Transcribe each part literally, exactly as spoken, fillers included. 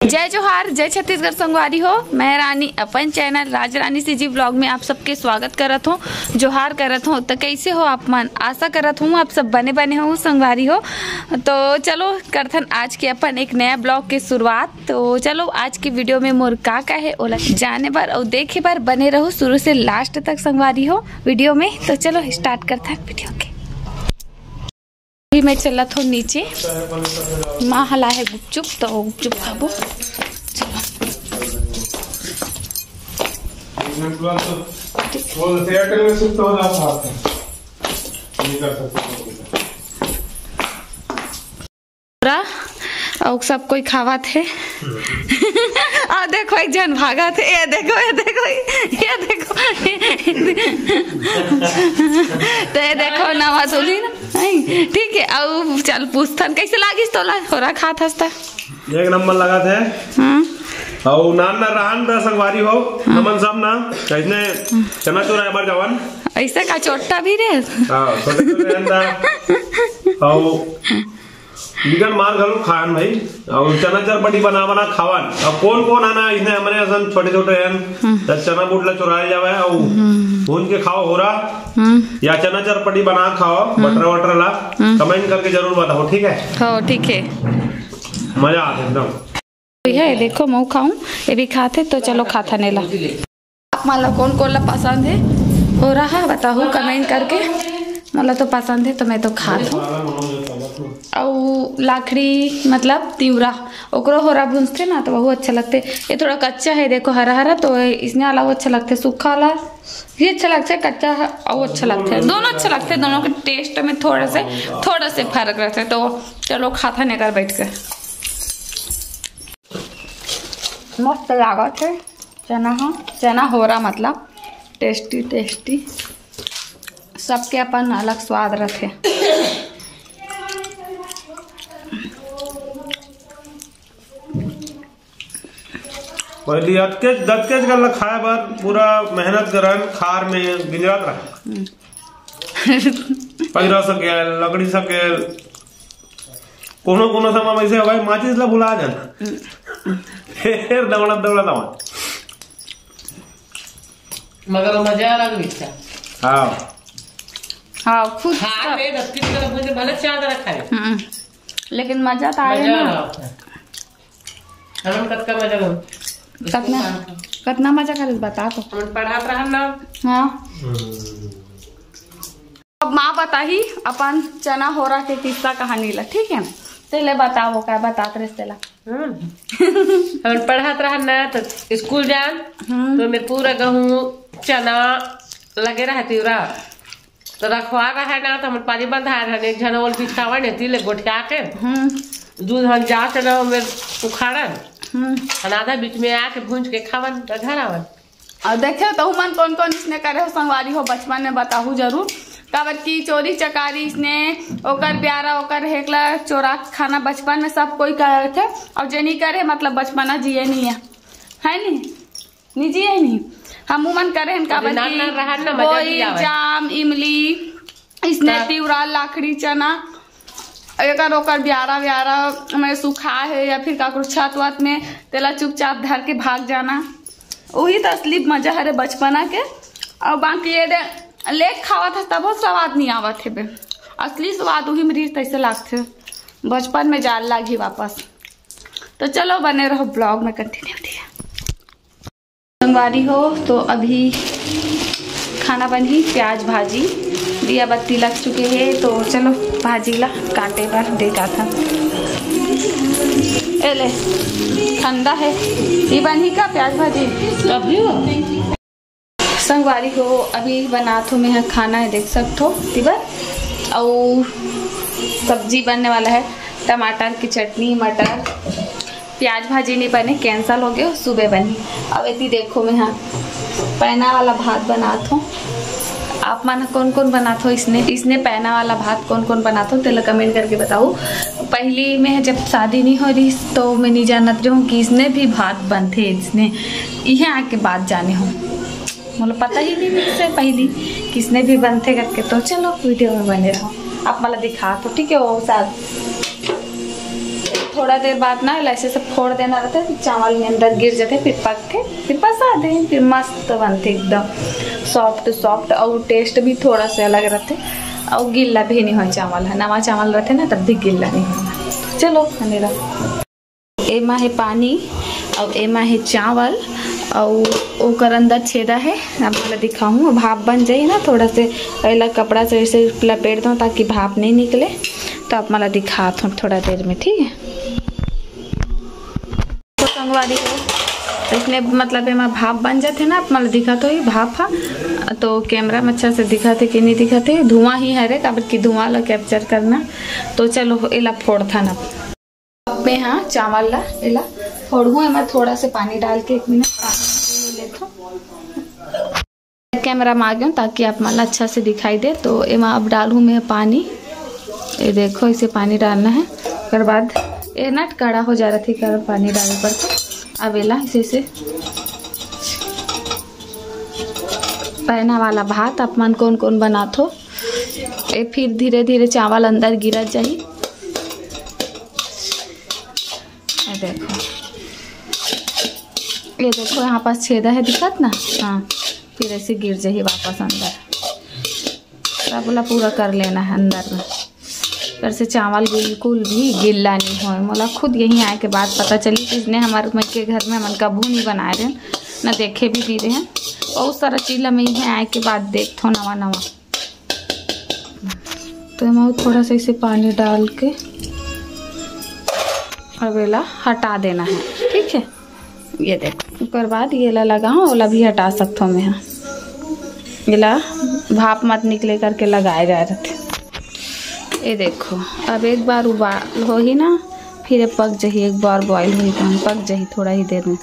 जय जोहार, जय छत्तीसगढ़ संगवारी हो। मैं रानी अपन चैनल राज रानी सीजी ब्लॉग में आप सबके स्वागत करत हूँ, जोहार करत हूँ। तो कैसे हो आप मन? आशा करत हूँ आप सब बने बने हो संगवारी हो। तो चलो करथन आज के अपन एक नया ब्लॉग के शुरुआत। तो चलो आज की वीडियो में मोर का का है ओला जाने बर और देखे बर बने रहो शुरू से लास्ट तक संगवारी हो वीडियो में। तो चलो स्टार्ट करथन वीडियो के। अभी मैं चलत हो नीचे, माँ हला है गुपचुप, तो गुपचुप खाबो। चलो। पूरा अउ सब कोई खावत हे। अउ देखो एक झन भागत हे, ये देखो, ये देखो, ये देखो। तो ये देखो नवा दुल्हिन, नहीं, ठीक है। अउ चल पूछथन कैसे लागिस तोला होरा खात हस त? एक नंबर लगत हे। हाँ। अउ नान ना रहन दा संगवारी हो, हाँ। हमन सब ना कैसने चना चुराए बर जावन। ऐसे का चोट्टा भी रे? हाँ, छोटे छोटे रहन दा। अउ बिकट मार घलो खान भाई, अउ चना चरपटी बना बना खावन। अब कौन कौन आना इसने हमरे असन छोटे छोटे रहन, हम्म। त चना बूट ला चुराए जावे, अउ हम्म। भून के खाओ होरा, हम्म। या चना चरपटी बना खाओ, हम्म। बटर वटर ला, हम्म। कमेंट करके जरूर बताओ, ठीक है? हो, ठीक है। मजा आथे एकदम। भैया, ये देखो, मैं खाऊं, ये भी खाते तो चलो खाथन एला। आप मन ला कौन कौन ला पसंद है होरा हा, बताहू कमेंट करके। मोला तो पसंद है तो मैं तो खात हूँ। अउ लाखड़ी मतलब तिवरा, ओकरो होरा भूंजथे ना तो वहू अच्छा लगथे। ये थोड़ा कच्चा है, देखो हरा हरा, तो इसने वाला वो अच्छा लगथे, सूखा वाला भी अच्छा लगथे, कच्चा है अउ अच्छा लगथे, दोनों अच्छा लगथे। दोनों के टेस्ट में थोड़ा से थोड़ा से फर्क रहथे। तो चलो खाथन एकर बैठ के। मस्त लागत हे चना ह, चना होरा मतलब टेस्टी टेस्टी, सबके अपन अलग स्वाद रथे। पहली अतकेच दतकेच गल्ला खाए बर पूरा मेहनत करन, खार में गिंजरत रहा। पैरा सकेल, लकड़ी सकेल, कोनो कोनो समय में ऐसे हवाई माचिस ला भुला जाना। फिर दौड़त दौड़त आवा। मगर मजा अलग मिलता। हाँ। हाँ, खुद खा सब। के दस किलो मुझे भले चार तरह खाए। हम्म। लेकिन मजा तो आए मजा ना। अलग है। हमन कतका मजा लो। कतना, कतना मजा करे बता तो। हमन पढ़ात रहन ना। हाँ। अब माँ बताही अपन चना होरा के किस्सा कहानी ला, ठीक है? ते ले बताओ, का बात रहे तेला। हम्म। हमन पढ़ात रहन ना तो स्कूल जान, हम्म। तो मैं पूरा गहूँ चना लगे रहती उरा, तो रखवा रहे ना तो हमन पानी बंधा रहन, एक झन ओल बिछावन एती ले गोठिया के, हम्म। दू झन जा चना में उखाड़न, हम्म। अन आधा बीच में आके भूंज के खावन तो घर आवन। अउ देखे तो हमन कौन कौन इसने करे हो संगवारी हो बचपन में, बताहू जरूर। काबर की चोरी चकारी इसने ओकर प्यारा ओकर हेकला चोरा खाना बचपन में सब कोई करथे। अउ जे नहीं करे मतलब बचपना जिए नहीं है, है नहीं? निजी है नहीं। हम मन करे हन काबर अरे ना, की ना, रहन ना, मजा कोई नहीं आवे। जाम इमली इसने ता- तिवरा लाखड़ी चना एकर ओकर ब्यारा ब्यारा में सुखा है या फिर काकरो छत वत में, तेला चुपचाप धर के भाग जाना। वही तो असली मजा हरे बचपना के। और बाकी ये दे लेट खावत है तबो स्वाद नहीं आवत है बे। असली स्वाद वही में रही तैसे लागथे। बचपन में जाल लागी वापस। तो चलो बने रहो ब्लॉग में, कंटिन्यू दिया। संगवारी हो तो अभी खाना बनही प्याज भाजी। दिया बत्ती लग चुके हैं तो चलो भाजी ला काटे बर दे जाथन। ए ले ठंडा है, ये बनही का प्याज भाजी? तभी हो। संगवारी हो अभी बनात हो मैं ह खाना है देख सकत हो तिबर। अउ सब्जी बनने वाला है टमाटर की चटनी मटर प्याज भाजी नहीं बने, कैंसिल हो गए, सुबह बनी। अब एती देखो मैं हाँ पैना वाला भात बनात हूँ। आप मन कौन कौन बनात हो इसने इसने पैना वाला भात कौन कौन बनात हो तेला कमेंट करके बताओ। पहली मैं जब शादी नहीं हो रही तो मैं नहीं जानत रहूँ कि इसने भी भात बनते इसने यहाँ आके बात जाने हूँ। मोला पता ही नहीं मिलसे पहली किसने भी बनते करके। तो चलो वीडियो में बने रहो, आप मला दिखा तो ठीक है वो साथ। थोड़ा देर बाद ना ऐसे से फोड़ देना रहता है, चावल में अंदर गिर जाते, फिर पकथे, फिर पसा दे, फिर मस्त बनथे एकदम सॉफ्ट सॉफ्ट, और टेस्ट भी थोड़ा सा अलग रहते, और गिल्ला भी नहीं हो चावल है, नवा चावल रहते ना तब भी गिल्ला नहीं होना। चलो अंधेरा, एमा है पानी, और एमा है चावल, और ओकर अंदर छेदा है। आप मला दिखाऊँ, भाप बन जाए ना, थोड़ा से पहला कपड़ा से ऐसे लपेट दो ताकि भाप नहीं निकले। तो आप मला दिखात हूँ थोड़ा देर में, ठीक है। तो संगवारी हो, इसने मतलब एमा भाप बन जाते ना, आप मला दिखात हो ये भाप हा। तो कैमरा में अच्छा से दिखाते कि नहीं दिखाते, धुआं ही हरे, काबर कि धुआं ला कैप्चर करना। तो चलो एला फोड़थन अब। अब मैं हाँ चावल ला एला फोड़हूँ, एमा थोड़ा से पानी डाल के एक मिनट पानी लेथों। कैमरा में आ गया ताकि आप मन ला अच्छा से दिखाई दे। तो एमा अब डालहूँ मैं पानी, ये देखो इसे पानी डालना है। ओकर बाद ये नट कड़ा हो जा रहा थी कर पानी डाले पर, तो अब एला इसे से पैना वाला भात आप मन कौन कौन बनाथो, ये फिर धीरे धीरे चावल अंदर गिरत जाही। ये देखो, ये देखो यहाँ पास छेदा है, दिखत ना? हाँ, फिर ऐसे गिर जाही वापस अंदर। सब ला पूरा कर लेना है अंदर में, पर से चावल बिल्कुल भी गिल्ला नहीं होए। मोला खुद यहीं आए के बाद पता चली कि इसने हमारे मइके घर में हमन कभू नहीं बनाए रहे, ना देखे भी नहीं रहे। बहुत सारा चीज ला मैं यहीं आए के बाद देखथों नवा नवा। तो एमा थोड़ा सा इसे पानी डाल के अब एला हटा देना है, ठीक है। ये देखो, ओकर बाद ये ला लगाओ, ओला भी हटा सकथो मैं। एला भाप मत निकले करके लगाए जाए रहते। ये देखो, अब एक बार उबाल होही ना, फिर ये पक जाही, एक बार बॉयल होही तो पक जाही थोड़ा ही देर में।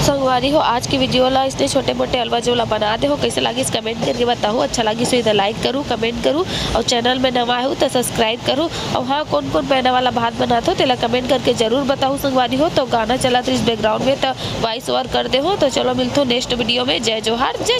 संगवारी हो, आज की वीडियो ला इसने छोटे मोटे अलवा जो ला बना दे हो, कैसे लागिस कमेंट करके बताओ। अच्छा लागिस तो इधर लाइक करूँ, कमेंट करूँ, और चैनल में नवा हो तो सब्सक्राइब करूँ। और हाँ, कौन कौन पैना वाला भात बनात हो तेला कमेंट करके जरूर बताओ संगवारी हो। तो गाना चलत रहिस बैकग्राउंड में, तो वॉइस ओवर कर दे हो। तो चलो मिलथो नेक्स्ट वीडियो में। जय जोहार, जय